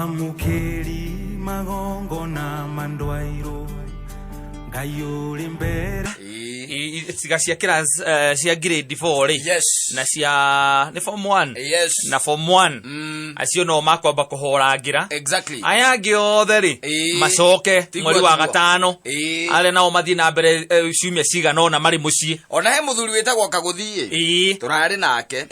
Mwamũkĩri magongona mandwairwo Ngai ũrĩ mbere. Ciga cia class cia grade 4 rĩ, na cia nĩ form 1 na form 1, acio no makwamba kũhorangĩra. Aya angĩ othe rĩ, macoke Tiguo, mweri wa tiguo. gatano. Arĩa nao mathiĩ na mbere ciumia cigana ũna marĩ mũciĩ. Ona he mũthuri wĩtagwo Kagũthiĩ, tũrarĩ nake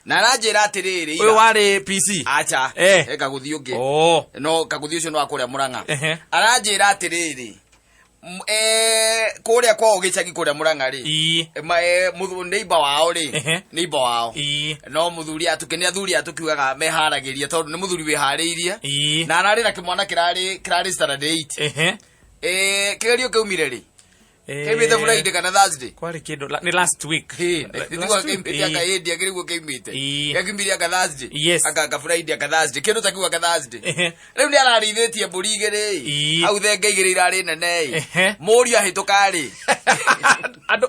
na aranjĩra atĩrĩrĩ, Ũyũ warĩ PC? Acha. He Kagũthiĩ ũngĩ. No Kagũthiĩ ũcio nĩ wa kũrĩa Mũrang'a. Aranjĩra atĩrĩrĩ, kũrĩa kwao gĩcagi kũrĩa Mũrang'a rĩ, neighbor wao rĩ, neighbor wao, no mũthuri atuke nĩ athuri atũkiugaga meharagĩria, tondũ nĩ mũthuri wĩharĩirie, na ararĩ na kĩmwana kĩrarĩ standard 8. Kĩgerio kĩumire rĩ? Kĩumĩte Friday kana Thursday? Kwarĩ kĩndũ nĩ last week. Nĩguo Last week. kĩumĩte anga ĩndi akĩrĩguo kĩumĩte. Gĩakiumire anga Thursday, anga anga Friday, anga Thursday, kĩndũ ta kĩu, anga Thursday. Rĩu nĩ ararĩithĩtie mbũri igĩrĩ hau, thenge igĩrĩ irarĩ nene ĩ. Mũriũ ahĩtũka rĩ, Andũ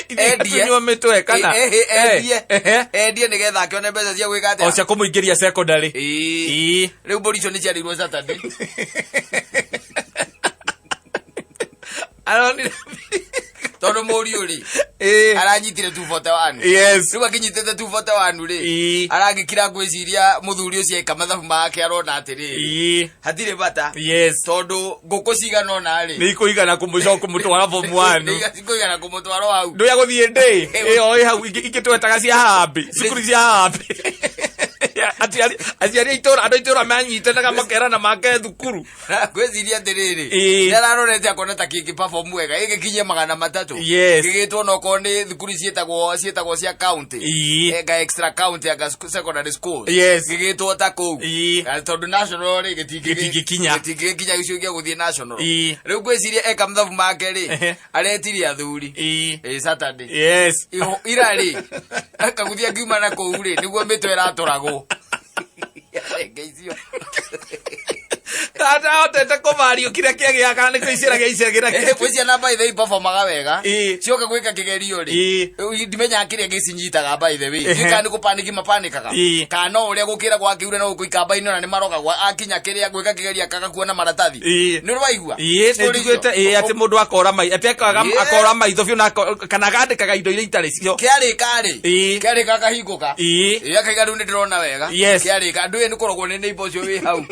Endie. tunyua mĩtwe kana Endie. Endie nĩgetha akĩone mbeca cia gwĩka o atĩa? cia kũmũingĩria secondary. Rĩu mbũri icio nĩ ciarĩirwo Saturday. Aronire Tondũ mũriũ rĩ, aranyitire 241. Rĩu akinyitĩte 241 rĩ, arangĩkira ngwĩciria mũthuri ũcio eka mathabu make arona atĩrĩrĩ, hatirĩ bata, tondũ ngũkũ cigana ũna rĩ, Nĩ ikũigana kũmũcoka kũmũtwara form 1. Cikũigana kũmũtwara o hau. Ndũya gũthiĩ ndĩ ĩyo ĩ hau ingĩ twetaga cia harambĩ, cukuru cia harambĩ. Aciari a itũra, andũ a itũra manyitanaga makerana make thukuru. Ngwĩciria atĩrĩrĩ, nĩ ararorete akona ta kĩngĩ perform wega ĩgĩkinyie 300. Gĩgĩtwo nokorwo nĩ thukuru ciĩtagwo cia county, anga extra county, anga secondary schools. Gĩgĩtwo ta kũu. Na tondũ national rĩ, Gĩtingĩkinya. Gĩtingĩkinya gĩcigo gĩa gũthiĩ national. Rĩu ngwĩciria eka mathabu make rĩ, aretirie athuri Saturday. Ira rĩ, Kaguthia akiuma na kũu rĩ, nĩguo mĩtwe ĩratũragwo. Reke icio. Atahotete kũmario kĩrĩa kĩagĩaga kana nĩ kwĩicĩra gĩaicagĩra. Gwĩ ciana by the way performaga wega, cioka gwĩka kĩgerio rĩ, rĩu ndimenyaga kĩrĩa gĩcinyitaga by the way. Kana nĩ kũpaniki mapanikaga, kana no ũrĩa gũkĩra gwakĩure no gũkũ ikamba-inĩ ona nĩ marogagwo akinya kĩrĩa gwĩka kĩgerio akaga kuona maratathi. Nĩ ũrĩ waigua Nĩ Story icio? njiguĩte atĩ mũndũ akora maitho, atĩ akora maitho biũ na kana agandĩkaga indo iria itarĩ cio. Kĩarĩka rĩ, kĩarĩka akahingũka. Akaiga rĩu nĩ ndĩrona wega. Kĩarĩka andũ ĩ nĩ kũrogwo nĩ neighbor ũcio wĩ hau.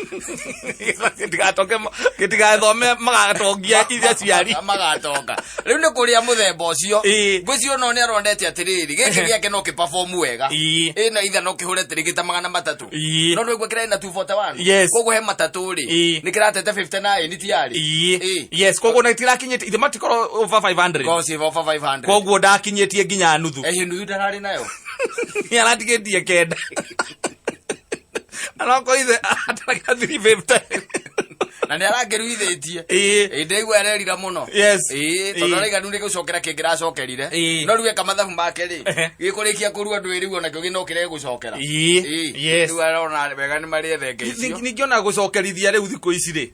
Gĩtigatoke, gĩtigathome magatongia ithe aciari. Magatonga rĩu nĩ kũrĩa mũthemba ũcio. Ngwĩciria no nĩ aronete atĩrĩrĩ, gĩkĩ gĩake no kĩperform wega. Ĩ na itha no kĩhũre tarĩngĩ ta 300. No ndũigua kĩrarĩ na 241. Koguo he matatũ rĩ, nĩ kĩratete 59 tiarĩ. Yes, koguo na gĩtirakinyĩtie ithe matikorwo over 500. Korwo ciĩ over 500. Koguo ndakinyĩtie nginya nuthu. Ĩhĩ, nuthu ndararĩ nayo. Nĩ aratigĩtie kenda aroko ithe ataraga 350. Na nĩ arakĩruithĩtie. Ĩ ndaigua arerira mũno. Ĩ tondũ araiga rĩu nĩ gũcokera kĩngĩ racokerire. No rĩu eka mathabu make rĩ, gĩkũrĩkia kũrua ndũĩ rĩu onakĩo gĩ no kĩrege gũcokera. Rĩu arona wega nĩ marĩe thenge icio. Ningĩ ona gũcokerithia rĩu thikũ ici rĩ,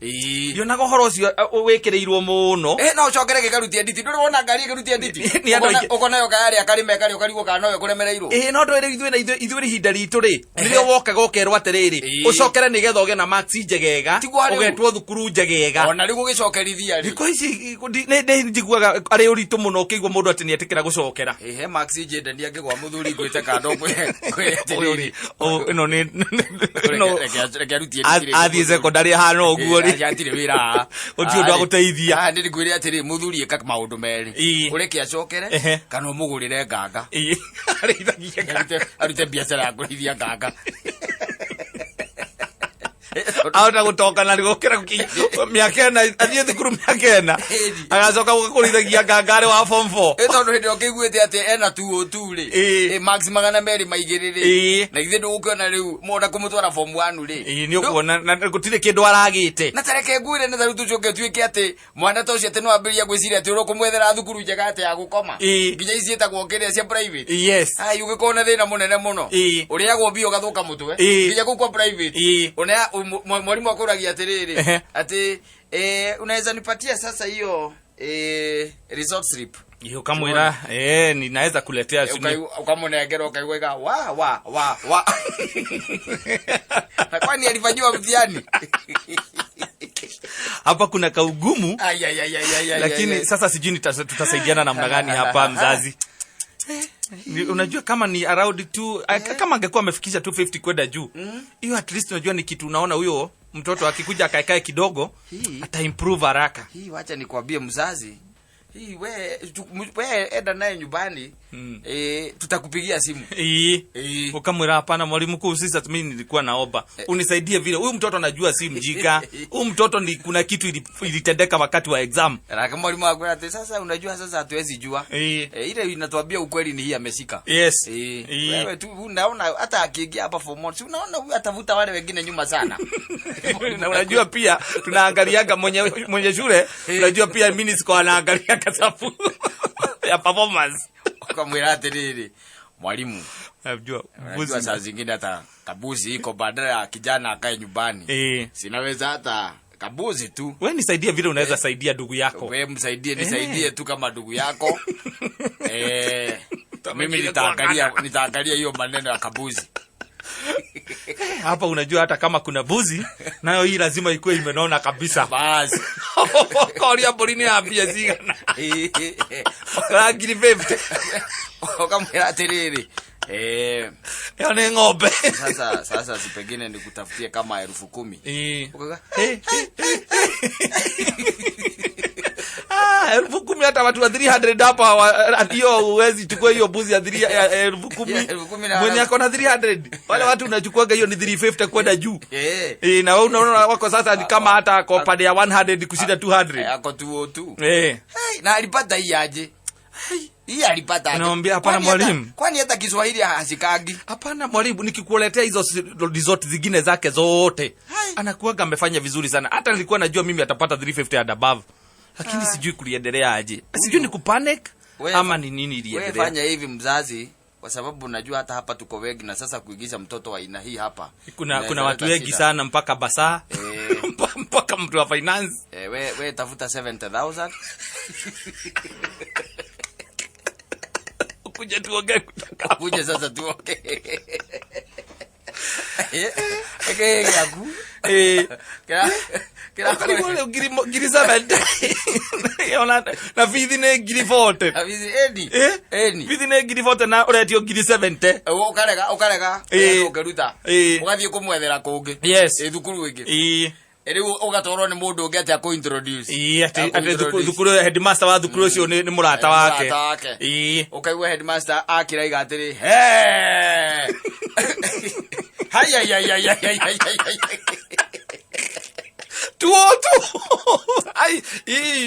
ndionaga ũhoro ũcio wĩkĩrĩirwo mũno. No ũcokere gĩkarutia nditi, ndũrĩ wona ngari ĩkĩrutia nditi? Nĩ andũ aingĩ. Ũkona yo kayarĩa karĩme karĩa ũkarigwo kana nowe kũremereirwo. Ĩĩ, no ndũĩ rĩu ithuĩ na ithuĩ ihinda ritũ rĩ, nĩrĩo wokaga ũkerwo atĩrĩrĩ, ũcokere nĩgetha ũgĩe na marks njegega, Tiguo rĩu. ũgetwo thukuru njegega. Ona rĩu gũgĩcokerithia rĩ, Thikũ ici nĩ njiguaga arĩ ũritũ mũno ũkĩigua mũndũ atĩ nĩ etĩkĩra gũcokera. Ĩhe max njendania ngĩgwa mũthuri ngwĩte kando ngwĩre Ũyũ atĩrĩrĩ, rĩ, ĩno nĩ ĩno reke arutie nditi rĩngĩ. Athiĩ secondary ahana ũguo rĩ, Aca, hatirĩ wĩra haha. Gũtirĩ ũndũ agũteithia. Haha nĩ ngwĩre atĩrĩ, mũthuri ĩka maũndũ merĩ, ũreke acokere, kana ũmũgũrĩre nganga. Arĩithagie nganga. Arute biacara ya kũrĩithia nganga. Ahota gũtonga na gũkĩra mĩaka 4, athiĩ thukuru mĩaka 4, agacoka gũka kũrĩithagia nganga arĩ wa form 4. Ĩ tondũ hĩndĩ ĩrĩa ũkĩiguĩte atĩ ena tu tu rĩ, max 202 rĩ, na githĩ ndũgũkĩona rĩu mona kũmũtwara form 1 rĩ? Ĩĩ, nĩ ũkuona na gũtirĩ kĩndũ aragĩte. Na tareke ngwĩre, nĩ tarĩu tũcoke tuĩke atĩ mwana ta ũcio atĩ no ambĩrĩria gwĩciria atĩ ũrũkũmwethera thukuru njega atĩ ya gũkoma, nginya ici ciĩtagwo kĩrĩa cia private. Ai, ũgĩkorwo na thĩna mũnene mũno. Ũrĩagwo mbia ũgathũka mũtwe. Nginya kũu kwa private. Mwarimũ akũragia atĩrĩrĩ, atĩ unaweza nipatia sasa hiyo result slip. Iyo kamwira ninaweza kuletea ukamunengera ukaigua wa wa wa wa. Na kwani alifanyiwa mtihani? Hapa kuna kaugumu. Lakini sasa sijui tutasaidiana namna gani hapa mzazi. Unajua kama ni around 2 kama angekuwa amefikisha 250 kwenda juu. Hiyo at least unajua ni kitu unaona huyo mtoto akikuja akaekae kidogo ata improve haraka. Hii wacha nikwambie mzazi. Hii we enda naye nyumbani. Tutakupigia simu. Ukamwira hapana mwalimu kuu, sasa mimi nilikuwa naomba unisaidie vile. Huyu mtoto anajua si mjinga. Huyu mtoto ni kuna kitu ilitendeka wakati wa exam. Na kama mwalimu akwambia sasa unajua sasa hatuwezi jua. Ile inatuambia ukweli ni hii ameshika. Yes. Wewe tu unaona hata akiingia hapa form 1, si unaona huyu atavuta wale wengine nyuma sana. Na unajua pia tunaangaliaga mwenye shule, unajua pia minister anaangalia kasafu ya performance. Ukamwira atiriri mwalimu, unajua mbuzi saa zingine hata kabuzi iko badala ya kijana akae nyumbani. Sinaweza hata kabuzi tu. Wewe nisaidie vile unaweza saidia ndugu yako. Wewe msaidie, nisaidie tu kama ndugu yako. Mimi nitaangalia hiyo maneno ya kabuzi. Hapa unajua hata kama kuna buzi nayo hii lazima ikuwe imenona kabisa. Basi. Koria mburi ni ambia zigana. Ngiri 50. Ukamwira atiriri. Hiyo ni ng'ombe. Sasa si pengine nikutafutie kama 10,000. 10,000 hata watu wa 300 hapa hiyo huwezi chukua hiyo buzi ya 10,000. Mwenye ako na 300. Wale watu unachukuaga hiyo ni 350 kwenda juu. Na wewe unaona wako sasa ni kama hata kwa pande ya 100 kushinda 200. Ako 202. Na alipata hii aje? Hii alipata aje? Naambia hapana mwalimu. Kwani hata Kiswahili hasikagi? Hapana mwalimu, nikikuletea hizo result zingine zake zote. Anakuaga amefanya vizuri sana. Hata nilikuwa najua mimi atapata 350 and above. Lakini sijui kuliendelea aje. Sijui ni kupanic ama ni nini iliendelea. Wewe fanya hivi mzazi, kwa sababu unajua hata hapa tuko wengi na sasa kuigiza mtoto wa aina hii hapa. Kuna watu wengi sana mpaka basa. Mpaka mtu wa finance. We tafuta 70,000. Kuja tuongee kutoka. Kuja sasa tuongee. Yaku. Kila ngiri 70. Na fithi ni ngiri 40. Na fithi eni. Eni. Fithi ni ngiri 40 na uretio ngiri 70. Ukarega. Ukeruta. Ugathie kumwethera kungi. Yes. Thukuru ingi. Riu ugatwarwo ni mundu ungi ati aku introduce. Ati thukuru headmaster wa thukuru ucio ni murata wake. Ukaigua headmaster akiraiga atiri he. Haya ya ya ya ya ya. Tuotu. Ai,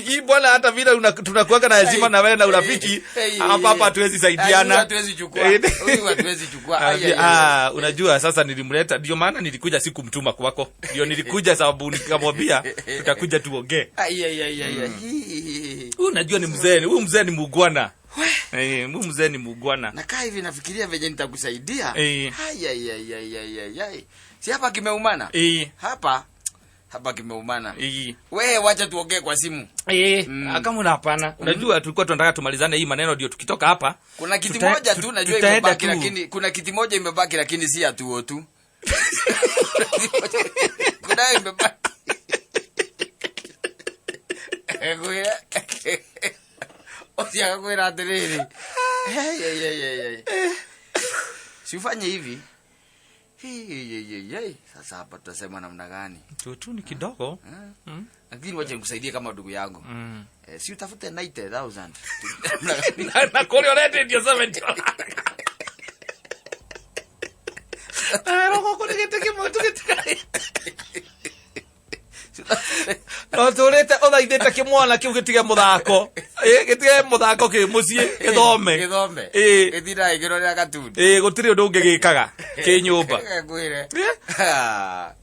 hii bwana hata vile tunakuaga na heshima na wewe na urafiki, hapa hatuwezi saidiana. Hatuwezi chukua. Huyu hatuwezi chukua. Unajua sasa nilimleta, ndio maana nilikuja sikumtuma kwako. Ndio nilikuja sababu nikamwambia tutakuja tuongee. Ai. Huyu unajua ni mzee, huyu mzee ni mugwana. Huyu mzee ni mugwana. Nakaa hivi nafikiria venye nitakusaidia. Ai. Si hapa kimeumana? Hapa kimeumana. Wewe wacha tuongee kwa simu. Kama una hapana. Unajua tulikuwa tunataka tumalizane hii maneno ndio tukitoka hapa. Kuna kiti moja tu najua imebaki lakini kuna kiti moja imebaki lakini si atuo tu. Kuna imebaki. Osia kwira atiriri. Hey. Sifanye hivi. Hey. Sasa hapa tutasema namna gani? Tu ni kidogo. Lakini wacha nikusaidie kama ndugu yangu. Si utafute 90,000. Na kule already ndio 70. Roho kule gete moto gete. No turete uthaithite kimwana kiu gitige muthako. Gitige muthako ki mucii githome. Githome. Githira igirorera gatundi. Gutiri undu ungi gikaga ki nyumba. Ngwire. Ya.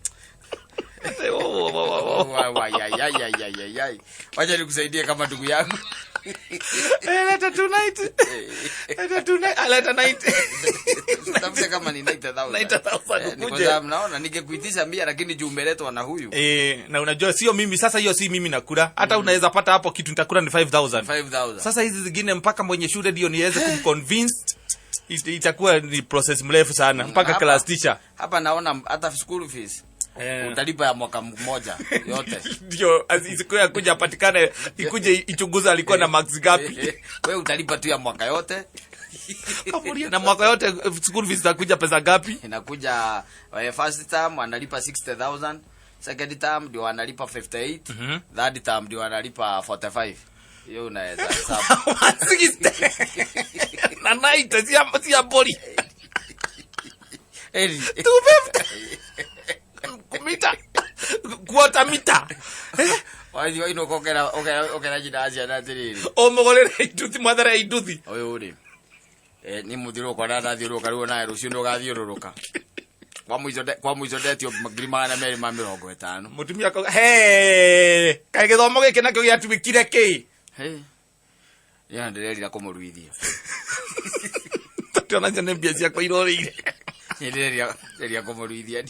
Wacha nikusaidie kama ndugu yangu. Leta 290. Leta 290. Leta 90. Utafute kama ni 90,000. 90,000 Eh, ni kwa ukuje. sababu naona ningekuitisha 100 lakini juu umeletwa na huyu. Eh, na unajua sio mimi sasa, hiyo si mimi nakula hata. Unaweza pata hapo kitu nitakula ni 5000. 5000. Sasa hizi zingine mpaka mwenye shule ndio niweze kumconvince, itakuwa ni process mrefu sana mpaka class teacher. Hapa naona hata school fees utalipa ya mwaka mmoja yote. Ndio siku ya kuja apatikane, ikuje ichunguza alikuwa na marks ngapi. Wewe utalipa tu ya mwaka yote. Kamuria, na mwaka yote school fees zitakuja pesa ngapi? Inakuja first term analipa 60,000, second term ndio analipa 58, third term ndio analipa 45. Hiyo unaweza hesabu. 160 na 90 cia mbũri. Eri. 250 mita, quarter mita. Wathi wainũka ũkera nyina wa ciana atĩrĩrĩ, Ũmũgũrĩre induthi, mwethere induthi. Ũyũ rĩ, nĩ mũthiũrũrũko na ndathiũrũrũka rĩu, onawe rũciũ nĩ ũgathiũrũrũka. Kwa mũico ndetio 250,000. Mũtumia akauga, he kaĩ gĩthomo gĩkĩ nakĩo gĩatuĩkire kĩ? Hey. Ya ndĩrerira kũmũruithia. Tondũ onacio nĩ mbia ciakwa irorĩire. Nĩ ndĩrerira ndĩrerira kũmũruithia.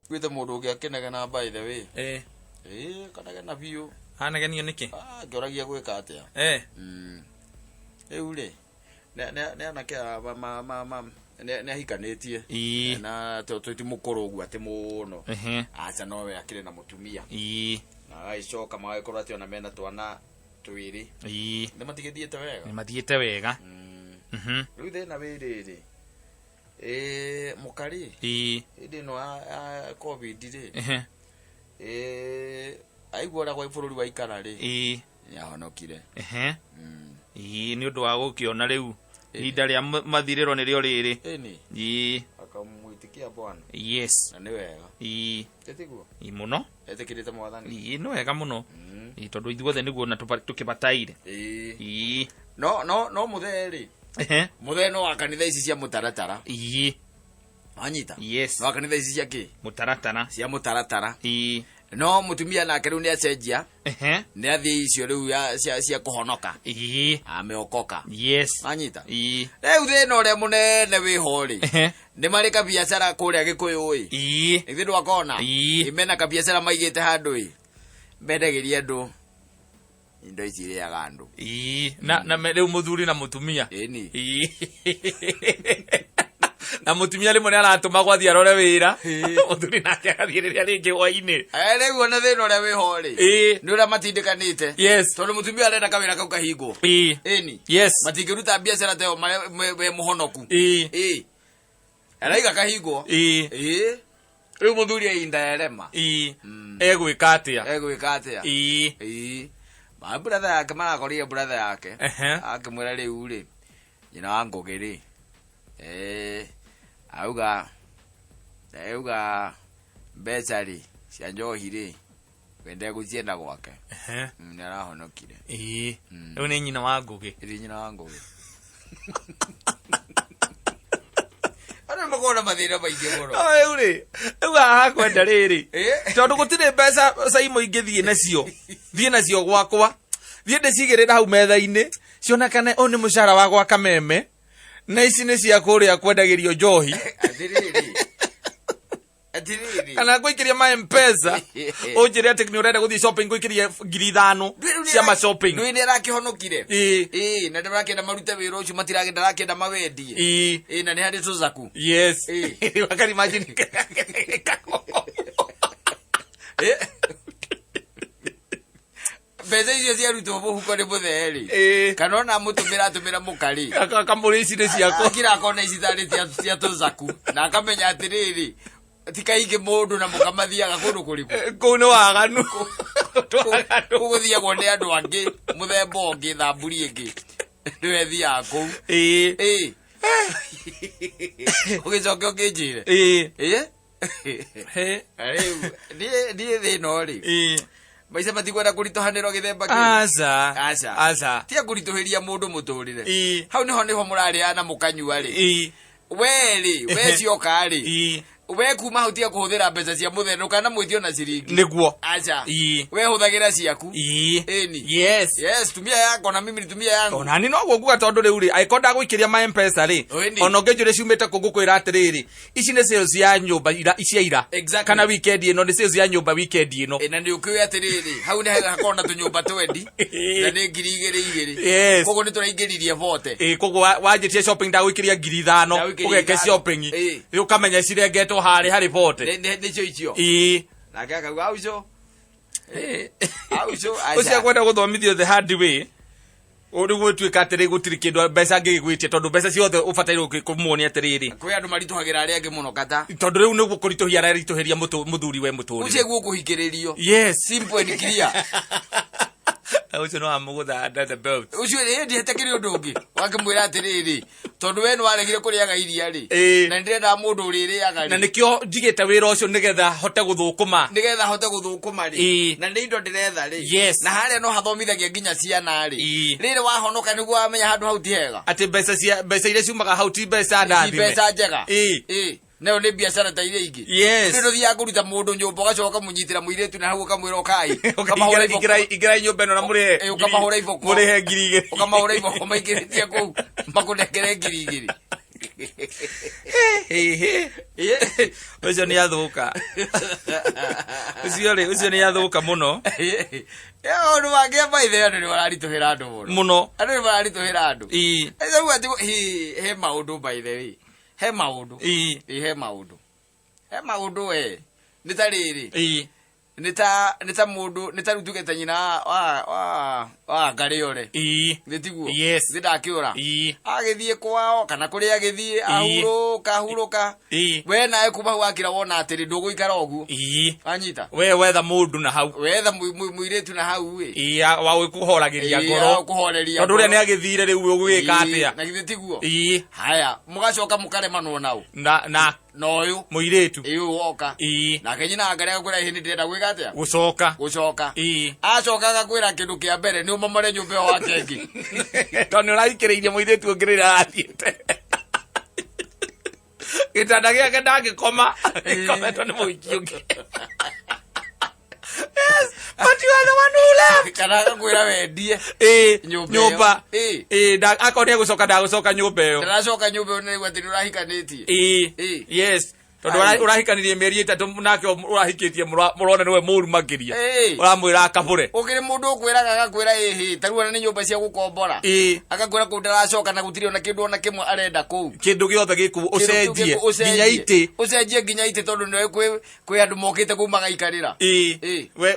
Gwĩte mũndũ ũngĩ akĩnegena, by the way. Ĩĩ, kanegena biũ. Anegenio nĩkĩ? Ah, ngĩoragia gwĩka atĩa. Rĩu rĩ, nĩ anake aya nĩ ahikanĩtie. Na ti mũkũrũ ũguo atĩ mũno. Aca, nowe akĩrĩ na mũtumia. Na agagĩcoka magagĩkorwo atĩ ona mena twana twĩrĩ. Nĩ matigĩthiĩte wega. Nĩ mathiĩte wega. Rĩu thĩna wĩ rĩrĩ, ĩ mũkarĩ hĩndĩ ĩno ya COVID rĩ, ĩ aigua ũrĩa gwa bũrũri waikara rĩ, nĩ ahonokire. Ĩĩ, nĩ ũndũ wa gũkĩona rĩu ihinda rĩa mathirĩro nĩrĩo rĩrĩ. Ĩni akamwĩtĩkia Bwana. Na nĩ wega. Ĩtiguo? Ĩĩ, mũno. Etĩkĩrĩte Mwathani. Ĩĩ, nĩ wega mũno. Ĩĩ, tondũ ithuothe nĩguo na tũkĩbataire. Ĩĩ. No mũthee rĩ, mũthee no wa kanitha ici cia mũtaratara. Wanyita? Yes. No wa kanitha ici cia kĩ? Mũtaratara. Cia mũtaratara. No mũtumia nake rĩu nĩ acenjia. Nĩ athiĩ icio rĩu cia kũhonoka. Ameokoka. Wanyita? Rĩu thĩna ũrĩa mũnene wĩho rĩ, nĩ marĩ kabiacara kũrĩa Gĩkũyũ ĩ. Ithuĩ ndwakona? Mena kabiacara maigĩte handũ ĩ, mendagĩria andũ indo ici irĩaga andũ. Ĩĩ, na rĩu mũthuri na mũtumia. Ĩni. Na mũtumia rĩmwe nĩ aratũma gwathiĩ arore wĩra, mũthuri nake agathiĩ rĩrĩa rĩngĩ hwainĩ. Eh, rĩu ona thĩna ũrĩa wĩho rĩ, nĩ ũrĩa matindĩkanĩte. Tondũ mũtumia arenda kawĩra kau kahingwo. Ĩni. Matingĩruta biacara ta ĩyo we mũhonoku. Ĩĩ, araiga kahingwo. Ĩĩ, rĩu mũthuri ainda erema. Egwĩka atĩa? Egwĩka atĩa? Ĩĩ, ma brother yake marakorire brother yake akĩmwĩra rĩu rĩ, nyina wa Ngũgĩ rĩ, auga mbeca rĩ cia njohi rĩ, we ndegũcienda gwake. Nĩ arahonokire. Ĩĩ, rĩu nĩ nyina wa Ngũgĩ. Ĩrĩ nyina wa Ngũgĩ. Andũ nĩmakoragwo na mathĩna maingĩ mũno. No rĩu rĩ, rĩu haha kwenda rĩrĩ, tondũ gũtirĩ mbeca caimo ingĩthiĩ nacio, thiĩ nacio gwakwa, thiĩ ndĩcigĩrĩra hau metha-inĩ cionekane ũyũ nĩ mũcara wa gwaka meme na ici nĩ cia kũrĩa kwendagĩrio njohi. Atĩrĩrĩ, atĩrĩrĩ, Kana ngũikĩria ma Mpesa, ũnjĩre atĩ nĩ ũrenda gũthiĩ shopping, ngũikĩrie 5,000 cia ma shopping. Ndũĩ nĩ arakĩhonokire. Ĩĩ, na ndĩrakĩenda marute wĩra ũcio, matiragenda, arakĩenda mawendie. Ĩĩ, na nĩ harĩ tũcaku. Rĩu akari imagine. Mbeca icio ciarutwo mũhuko nĩ mũthee rĩ, kana ona mũtũmĩra atũmĩra mũkarĩ, Akamũrĩ ici nĩ ciakwa. Akira akona ici tarĩ cia tũcaku na akamenya atĩrĩrĩ, ti kaingĩ mũndũ na mũkamathiaga kũndũ kũrĩkũ. Kũu nĩ waganu. Waganu. Kũu gũthiagwo nĩ andũ angĩ, mũthemba ũngĩ, thamburi ĩngĩ nĩwe thiaga kũu. Ĩĩ, ũgĩcoke ũkĩnjĩre. Ĩĩ. Rĩu niĩ thĩna rĩ, maica matikwenda kũritũhanĩrwo gĩthemba kĩu. Aca. Aca. Aca. Tiga kũritũhĩria mũndũ mũtũrĩre. Hau nĩho mũrarĩa na mũkanyua rĩ. We rĩ, we cioka rĩ, We kuma hau tiga kũhũthĩra mbeca cia mũthee, ndũkanamwĩtie ona ciringi. Nĩguo. Aca. Ii. We hũthagĩra ciaku. Ii. Ĩni. Yes. Yes, tumia yako na mimi nitumia yangu. Onani noguo nguga, tondũ rĩu rĩ, angĩkorwo ndagũikĩria ma Mpesa rĩ, Ĩni. ona ũngĩnjũria ciumĩte kũ, ngũkwĩra atĩrĩrĩ, ici nĩ sales ya nyũmba ira, cia ira. Kana weekend ĩno nĩ sales ya nyũmba weekend ĩno. Ĩ, na nĩ ũkĩũĩ atĩrĩrĩ, hau nĩ hakorwo na tũnyũmba twendi na nĩ 2,000 2,000. Koguo nĩ tũraingĩririe bote. Ĩ, koguo wanjĩtie shopping, ndagũikĩria 5,000. Ndagũikĩria ũgeke 5,000. Shopping. Rĩu ũkamenya cirengetwo harĩ harĩ bote. Nĩcio icio. Nake akauga aucio aucio. Ũcio akwenda gũthomithio the hard way. Rĩu gũtuĩka atĩrĩ, gũtirĩ kĩndũ mbeca angĩgĩgwĩtia, tondũ mbeca ciothe ũbataire kũmuonia atĩrĩrĩ, Kwĩ andũ maritũhagĩra arĩa angĩ mũno kata. Tondũ rĩu nĩguo kũritũhia araritũhĩria mũthuri we Ũcio mũtũrĩre. guo kũhikĩrĩrio. Simple and clear. Ũcio no amũgũtha under the belt. Ũcio ĩ ndihetekĩrĩ ũndũ ũngĩ wakĩmwĩra atĩrĩrĩ, tondũ we nĩ waregire kũrĩaga iria rĩ, na nĩ ndĩrenda mũndũ ũrĩrĩaga Na rĩ, nĩkĩo njigĩte wĩra ũcio nĩgetha hote gũthũkũma. Nĩgetha hote gũthũkũma rĩ, na nĩ indo ndĩretha rĩ, na harĩa no hathomithagia nginya ciana rĩ. Rĩrĩ wahonoka nĩguo wamenya handũ hau ti hega. Atĩ mbeca cia mbeca iria ciumaga hau ti mbeca Ti ndathime. mbeca njega. Ĩ, nayo nĩ biacara ta iria ingĩ. Nĩ ndũthiaga kũruta mũndũ nyũmba ũgacoka ũkamũnyitĩra mũirĩtu na hau ũkamwĩra ũkai, ũkamahũra iboko. Ingĩrai nyũmba ĩno na mũrĩhe Ĩ, ũkamahũra iboko. Mũrĩhe 2,000. Ũkamahũra iboko maingĩrĩtie kũu makũnengere 2,000. Ũcio nĩ athũka, ũcio rĩ, ũcio nĩ athũka mũno. Ũndũ wangĩ maithe, andũ nĩ mararitũhĩra andũ mũno. Mũno. Andũ nĩ mararitũhĩra andũ. Rĩu atĩ he maũndũ, by the way, he maũndũ. Ĩ, he maũndũ, he maũndũ we nĩ ta rĩrĩ, nĩ ta mũndũ, nĩ ta rĩu tuge ta nyina wa Ngarĩore. Nĩ tiguo? Yes. Nĩ ndakĩũra. Agĩthiĩ kwao kana kũrĩa agĩthiĩ, ahurũka ahurũka. We nawe kuma hau akĩra wona atĩrĩ, ndũgũikara ũguo. Wanyita. We wetha mũndũ na hau. Wetha mũirĩtu na hau ĩ. Wa gwĩkũhoragĩria ngoro. Kũhoreria. Tondũ ũrĩa nĩ agĩthire, rĩu ũgwĩka atĩa? Na githĩ tiguo? Haya, mũgacoka mũkaremanwo nao. Na Na ũyũ mũirĩtu. Ĩ, ũyũ woka. Nake nyina angaria agakwĩra, ĩhĩ, nĩ ndĩrenda gwĩka atĩa? Gũcoka. Gũcoka. Acoka agakwĩra kĩndũ kĩa mbere nĩ ũmomore nyũmba ĩyo wake ĩngĩ. Tondũ nĩ ũraikĩrĩirie mũirĩtu ũngĩ rĩrĩa arathiĩte, gĩtanda gĩake ndangĩkoma, gĩkometwo nĩ mũhiki ũngĩ. Yes, but you are the one who left. Kana agakwĩra wendie nyũmba ĩyo. Nyũmba. Akorwo nĩ egũcoka, ndagũcoka nyũmba ĩyo. Ndaracoka nyũmba ĩyo, nĩguo atĩ nĩ ũrahikanĩtie. Yes, tondũ ũrahikanirie mĩeri 3 nake ũrahikĩtie, mũrona nĩwe mũru makĩria. Ũramwĩra akabũre. Ũkĩrĩ mũndũ ũkwĩraga, agakwĩra ĩhĩ, ta rĩu ona nĩ nyũmba cia gũkombora, agakwĩra kũu ndaracoka na gũtirĩ ona kĩndũ ona kĩmwe arenda kũu. Kĩndũ gĩothe gĩkũ Kĩndũ kĩu ũcenjie. Ũcenjie. Nginya itĩ. Ũcenjie nginya itĩ, tondũ nĩwe kwĩ andũ mokĩte kũu magaikarĩra.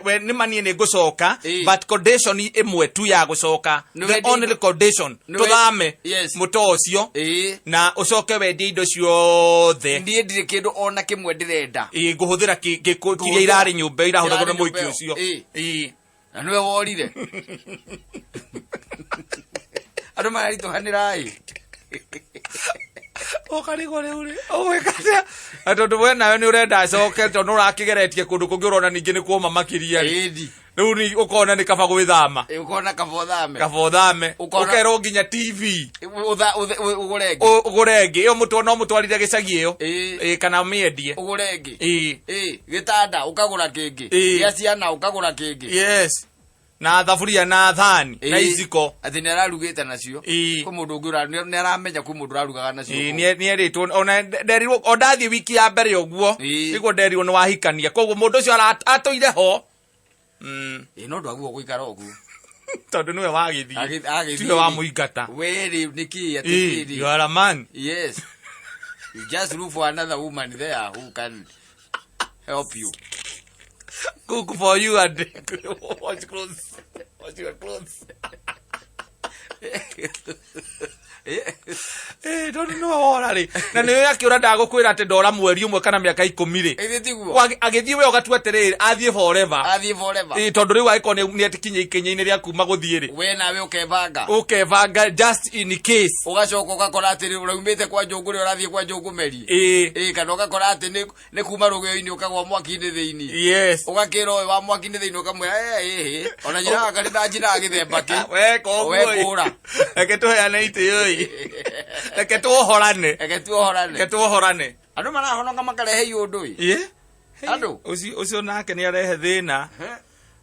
We nĩ maniĩ nĩ ngũcoka, but condition ĩmwe tu ya gũcoka, Nĩ the only condition, tũthame mũto ũcio na ũcoke wendie indo ciothe. Niĩ ndirĩ kĩndũ ona kĩmwe ndĩrenda. Ngũhũthĩra kiria irarĩ nyũmba irahũthagwo nĩ Irarĩ mũhiki nyũmba ĩyo. ũcio. Na nĩwe worire andũ mararitũhanĩra ĩ. Ũkarigwo rĩu rĩ, ũgwĩka atĩa? Na tondũ we nawe nĩ ũrenda acoke, tondũ nĩ ũrakĩgeretie kũndũ kũngĩ, ũrona ningĩ nĩ kuoma makĩria rĩ. Rĩu nĩ ũkona nĩ kaba gwĩthama. Ĩ, ũkona kaba ũthame. Kaba ũthame. Ũkerwo nginya TV Ũgũre ĩngĩ. Ũgũre ĩngĩ ĩyo, mũtwe no mũtwarire gĩcagi ĩyo. Kana mĩendie. Ũgũre ĩngĩ. Ĩ, gĩtanda ũkagũra kĩngĩ, gĩa ciana ũkagũra kĩngĩ. Yes, na thaburia na thani na iciko. Atĩ nĩ ararugĩte nacio. Kwĩ mũndũ ũngĩ nĩ aramenya kwĩ mũndũ ũrarugaga nacio kũu. Nĩ erĩtwo, ona nderirwo o ndathiĩ wiki ya mbere ũguo. Nĩguo nderirwo nĩ wahikania, koguo mũndũ ũcio atũire ho. Ĩ, no ndwagĩrĩirwo gũikara ũguo. Tondũ nĩwe wagĩthiĩ. Agĩthiĩ. Tiwe wamũingata. We rĩ, nĩkĩ atĩ rĩrĩ? You are a man. Yes, you just look for another woman there who can help you. Cook for you and wash clothes, wash your clothes. Tondũ nĩwe wora rĩ, na nĩwe akĩũra, ndagũkwĩra atĩ ndora mweri ũmwe kana mĩaka 10 rĩ. Ĩthĩ tiguo? Agĩthiĩ we ũgatua atĩrĩrĩ, athiĩ forever. Athiĩ forever. Tondũ rĩu angĩkorwo nĩ atikinya ikinya-inĩ rĩa kuma gũthiĩ rĩ, we nawe ũkebanga. Ũkebanga just in case. Ũgacoka ũgakora atĩ ũraumĩte kwa njũngũrĩ ũrathiĩ kwa njũngũmeri. Ĩ, kana ũgakora atĩ nĩ kuma rũgĩo-inĩ ũkagwa mwaki-inĩ thĩinĩ. Ũgakĩra ũyũ wa mwaki-inĩ thĩinĩ, ũkamwĩra, "Eh, ĩhĩ, ona nyina wa karĩ ndanjinaga gĩthemba kĩ." Weka ũguo We ĩ. kũra. Reke tũheane itĩo ĩ, reke tuohorane. Reke tuohorane. Reke tuohorane. Andũ marahonoka makarehe iũndũ ĩ. Ĩ Andũ? Ũcio ũcio nake nĩ arehe thĩna.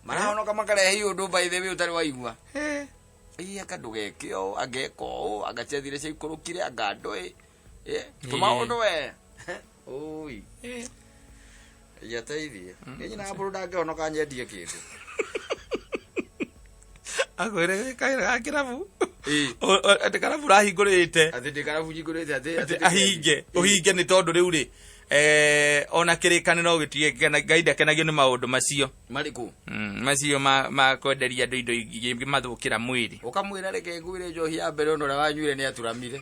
Marahonoka makarehe iũndũ by the way ũtarĩ waigua. Eh. Ĩ anga ndũgeke ũũ, angeka ũũ, anga ciathire ciaikũrũkire, anga ndũĩ. Ĩ, tũmaũndũ we. Ũi. Eh. Yateithie. Nĩ nyina wa mũndũ ndangĩhonoka nyendie kĩndũ. Akwĩre kaĩra ga kĩrabu. Ĩ. Atĩ karabu ũrahingũrĩte. Atĩ ndĩ karabu nyingũrĩte atĩ Atĩ ahinge ũhinge nĩ tondũ rĩu rĩ ona kĩrĩkanĩro gĩtige Ngai ndakenagio nĩ maũndũ macio. Marĩkũ? Macio ma kwenderia andũ indo ingĩmathũkĩra mwĩrĩ. Ũkamwĩra reke ngwĩre njohi ya mbere ona ũrĩa wanyuire nĩ aturamire.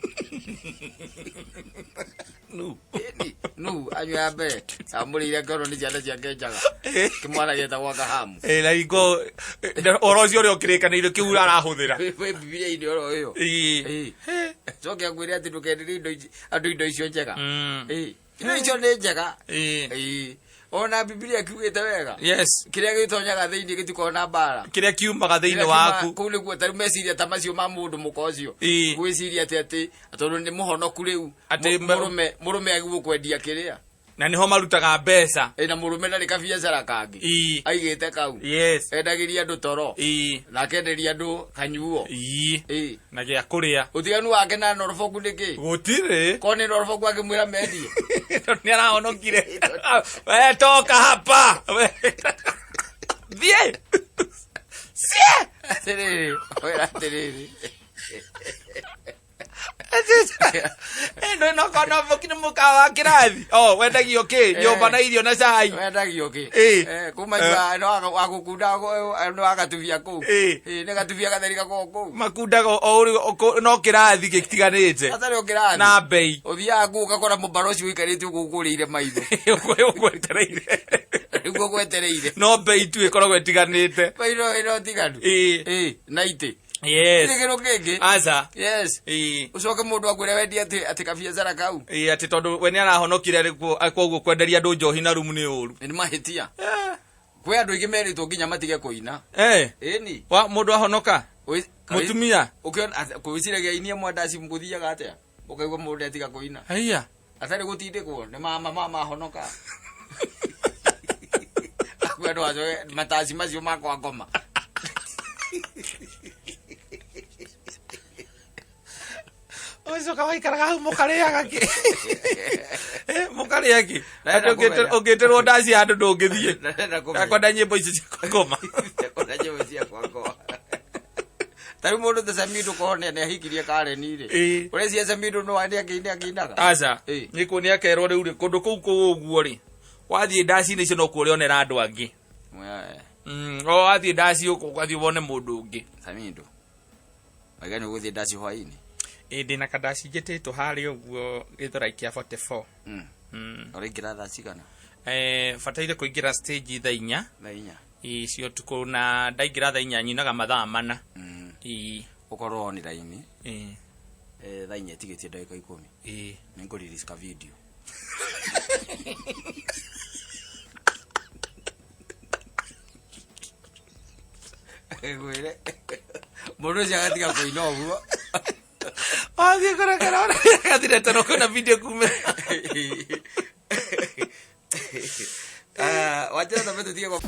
Nu. Ĩni, nu anyua ya mbere amũrĩire ngoro nĩ ciana ciake njaga. Kĩmwana gĩtagwo Kahamu. Na hingo ũhoro ũcio ũrĩa ũkĩrĩkanĩire kĩu arahũthĩra. Wĩ Bibilia-inĩ oro ĩyo. Ĩ. Ĩ. Coke akwĩre atĩ ndũkenderie indo ici andũ indo icio njega. Ĩ. Indo icio nĩ njega. Ĩ. Ĩ. Ona Bibilia kiugĩte wega. Yes. Kĩrĩa gĩtonyaga thĩinĩ gĩtikoragwo na mbara. Kĩrĩa kiumaga thĩinĩ Kĩrĩa waku. Kũu nĩguo tarĩu meciria ta macio ma mũndũ mũka ũcio. Ĩ. Gwĩciria atĩ atĩ tondũ nĩ mũhonoku rĩu. Atĩ Mũrũme mũrũme agĩrĩirwo kwendia kĩrĩa. Na nĩho marutaga mbeca. Ĩ na mũrũme ndarĩ kabiacara kangĩ. Ĩ. Aigĩte kau. Yes. Endagĩria andũ toro. Ĩ. Na akenderia andũ kanyuo. Ĩ. Ĩ. Na gĩa kũrĩa. Ũtiganu wake na Norfolk nĩ kĩ? Gũtirĩ. Korwo nĩ Norfolk akĩmwĩra mendie. Tondũ nĩ arahonokire. We toka hapa. Thiĩ. Sie. Atĩrĩrĩ, wĩra atĩrĩrĩ. Ĩno ĩno kona boki nĩ mũkawa wa kĩrathi. Oh, wendagio kĩ? Nyũmba na irio na cai. Wendagio kĩ? Ĩ. Kuma jua no wagũkunda no wagatubia kũu. Ĩ. Ĩ, nĩ gatubia gatheri gakoragwo kũu. Makundaga o ũrĩ no kĩrathi gĩtiganĩte. Gatarĩ o kĩrathi. Na mbei. Ũthiaga kũu ũgakora mũbara ũcio ũikarĩte ũguo ũkũrĩire maitho. Ũgwetereire. Nĩguo ũgwetereire. No mbei tu ĩkoragwo ĩtiganĩte. Mbei no ĩno tiganu. Ĩ. Ĩ, na itĩ. Yes. Gĩtirĩ kĩndũ kĩngĩ. Aca. Yes. Ĩ. Ũcoke mũndũ akwĩre wendie atĩ atĩ kabiacara kau. Ĩ atĩ tondũ we nĩ arahonokire rĩ koguo kwenderia andũ njohi na rumu nĩ ũru. Nĩ mahĩtia. Kwĩ andũ aingĩ merĩtwo nginya matige kũina. Eh. Ĩni. Wa mũndũ ahonoka? Mũtumia? Ũkĩona kwĩciragia ainie mwandaci gũthiaga atĩa? Ũkaigua mũndũ atiga kũina. Haiya. Atarĩ gũtindĩkwo nĩ mama mama ahonoka. Akwĩ andũ acoke mataci macio makwa ngoma. Ũcoka waikaraga hau mũkarĩaga kĩ? Mũkarĩa kĩ? Ndĩrenda Atĩ kũmenya. ũngĩtĩrwo ndaci handũ ndũngĩthiĩ. Ndĩrenda kũmenya. Akwenda nyĩmbo icio cia ngoma. Ndĩrenda nyĩmbo cia kwa ngoma. Ta rĩu mũndũ ta Samido korwo nĩ ahikirie Karen rĩ. Ĩ. Ũreciria Samido no nĩ akĩinaga? Aca. Ĩ. Nĩ kũ nĩ akerwo rĩu rĩ kũndũ kũu kũu ũguo rĩ. Wathiĩ ndaci-inĩ icio no kuo ũrĩonera andũ angĩ. O wathiĩ ndaci ũgathiĩ wone mũndũ ũngĩ. Samido. Waiga nĩ ũgũthiĩ ndaci hwaĩ-inĩ? Ĩ ndĩna kandaci njĩtĩtwo harĩa ũguo gĩthũrai kĩa 44. Ũraingĩra thaa cigana? Bataire kũingĩra stage thaa inya. Thaa inya. Ĩ cia ũtukũ na ndaingĩra thaa inya nyinaga mathaa mana. Ĩ. Ũkorwo online. Ĩ. Thaa inya ĩtigĩtie ndagĩka ikũmi. Ĩ. Nĩ ngũ release ka video. Ngwĩre. Mũndũ ũcio agatiga kũina ũguo. Wathiĩ kũrekera gathire toro kwĩna video kumĩra. Wanjĩra tambe tũtige.